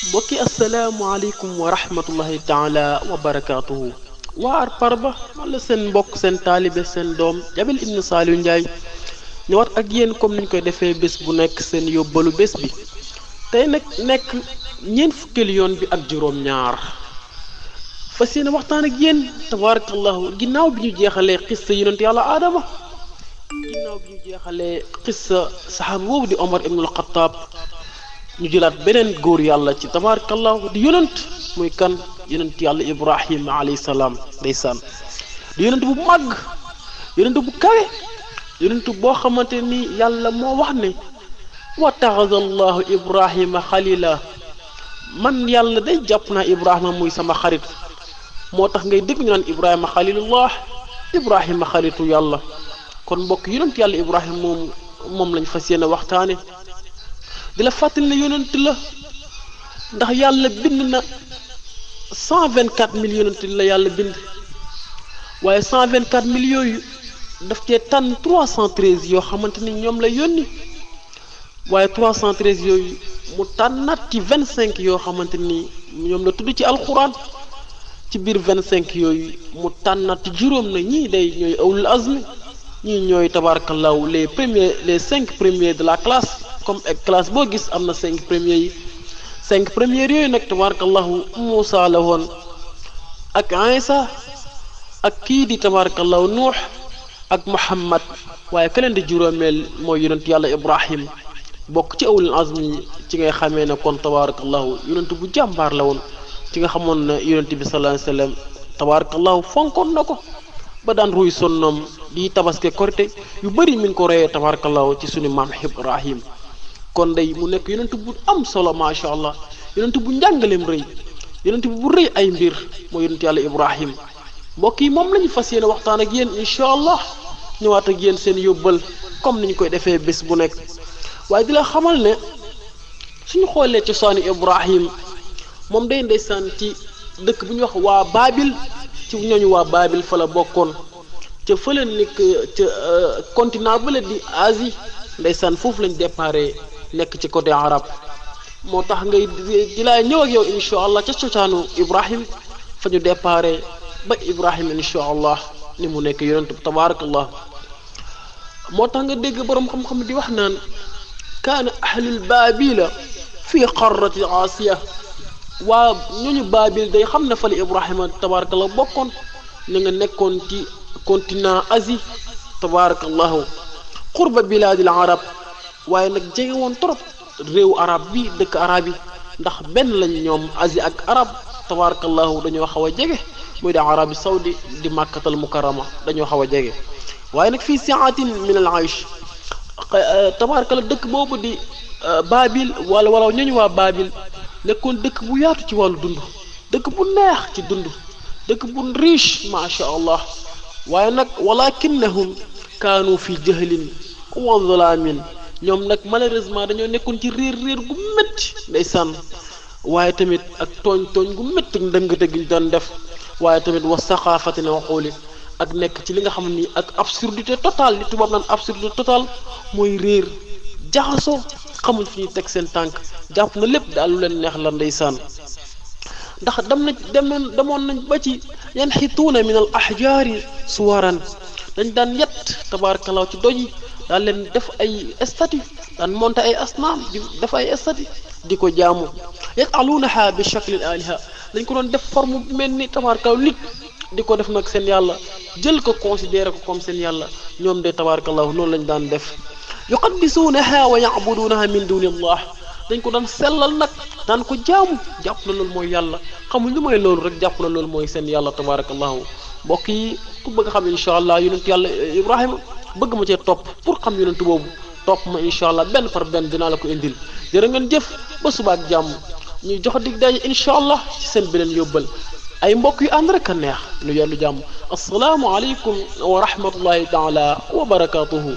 mbokki asalaamaaleykum wa rahmatullahi taala wa barakaatuhu waa Arparba wala seen mbokk seen taalibe seen doom Jabel Ibn Saliou Ndiaye ñëwaat ak yéen comme niñ koy defee bés bu nekk seen yóbbalu bés bi tey nag nekk ñeent fukkeelu yoon bi ak juróom-ñaar fas yéene waxtaan ak yéen tabaarakallahu ginnaaw bi ñu jeexalee xissa yonent yàlla Aadama ginnaaw bi ñu jeexalee xissa saxaaba boobu di Omar ibnul Xattaab ñu jëlaat beneen góor yàlla ci tabaarakallahu di yonent muy kan yonent yàlla Ibrahima alayhi salaam ndeysaan di yonent bu màgg yonent bu kawe yonent boo xamante ni yàlla moo wax ne wa taxaza allahu Ibrahima xalila man yàlla day jàpp naa Ibrahima muy sama xarit moo tax ngay dégg ñu naan Ibrahima xalilullah Ibrahima xaritu yàlla kon mbokk yonent yàlla Ibrahima moom lañ fas yéene waxtaane di la fàttali ne yonent la ndax yàlla bind na 124 000 yonent la yàlla bind waaye 124 000 yooyu daf cee tànn 313 yoo xamante ni ñoom la yónni waaye 313 yooyu mu tànnaat ci 25 yoo xamante ni ñoom la tudd ci alxuraan ci biir 25 yooyu mu tànnaat ci juróom na ñii day ñooy awlul azmi ñii ñooy tabarakallahu les 5 premiers de la classe comme classe boo gis am na 5 premiers yi 5 premiers yooyu nag tabarakallahu Muusa la woon ak Isa ak kii di tabarakallahu Nuux ak Muhammad waaye keneen di juróomeel mooy yonent yàlla Ibrahim bokk ci awlul azmi ci ngay xamee ne kon tabarakallahu yonent bu jàmbaar la woon ci nga xamoon ne yonent bi sallallahu alayhi wasallam tabarakallahu fonkoon na ko ba daan ruy sonnoom di tabaske korite yu bëri mi ngi ko reyee tabarakallahu ci suñu maam Ibrahim kon day mu nekk yonent bu am solo macha allah yonent bu njàngaleem rëy yonent bu rëy ay mbir mooy yonent yàlla Ibrahim mbokk yi moom la ñu fas yéene waxtaan ak yéen incha allah ñëwaat ak yéen seen yóbbal comme ni ñu koy defee bés bu nekk waaye di la xamal ne suñu xoolee cosaani Ibrahim moom day ndeysaan ci dëkk bu ñuy wax waa Baabil ci ñooñu waa Baabil fa la bokkoon ca fële nekk ca continent bële di Asie ndeysaan foofu lañ déparé nekk ci côté arab moo tax ngay di laa ñëw ak yow incha allah ca cosaanu Ibrahim fa ñu déparé ba Ibrahim incha allah ni mu nekk yonent tabaarakallah moo tax nga dégg boroom xam-xam di wax naan kaana ahlul baabila fii qarrati Aasiya waa ñooñu Baabil day xam ne fa la Ibrahima tabaarakallah bokkoon ñu nga nekkoon ci continent Asie tabaarakallahu qurba bilaadil arab waaye nag jege woon trop réewu arab bi dëkk arab yi ndax benn lañ ñoom Asie ak arab tabarakallahu dañoo xaw a jege muy di arabi saudi di màkkatal mukarrama dañoo xaw a jege waaye nag fii siatin min al aish tabarakallah dëkk boobu di Baabil wala ñooñu waa Baabil nekkoon dëkk bu yaatu ci wàllu dund dëkk bu neex ci dund dëkk bu riche macha allah waaye nag walakinnahum kaanu fi jahlin wa zalaamin ñoom nag malheureusement dañoo nekkoon ci réer gu métti ndeysaan waaye tamit ak tooñ gu métti ndëngate gi ñu doon def waaye tamit wa saqaafatin wa xooli ak nekk ci li nga xam ni ak absurdité totale li tubaab naan absurdité totale mooy réer jaxasoo xamul fi ñuy teg seen tànk jàpp na lépp daal lu leen neex la ndeysaan ndax demoon nañ ba ci yanxituuna min al ahjaari suwaran dañ daan yett tabaarakallah ci doj yi daan leen def ay statue daan monter ay asnaam di def ay statue di ko jaamu yajaluunaha bi shaklil aliha dañ ko doon def forme bu mel ni tabaarakallah nit di ko def nag seen yàlla jël ko considéré ko comme seen yàlla ñoom de tabaarakallah noonu lañ daan def yuqaddisuunaha wa yacbuduunaha min duni allah dañ ko daan sellal nag daan ko jaamu jàpp na loolu mooy yàlla xamuñ lu mooy loolu rek jàpp na loolu mooy seen yàlla tabaarakallahu mbokk yi ku bëgg xam incha allah yonent yàlla Ibrahima bëgg ma cee topp pour xam yonent boobu topp ma incha allah benn par benn dinaa la ko indil jërë ngeen jëf ba suba ak jàmm ñuy jox dig daje incha allah ci seen beneen yóbbal ay mbokk yu ànd rek a neex nu yendu jàmm asalaamu aleykum wa rahmatullahi taala wa barakatuhu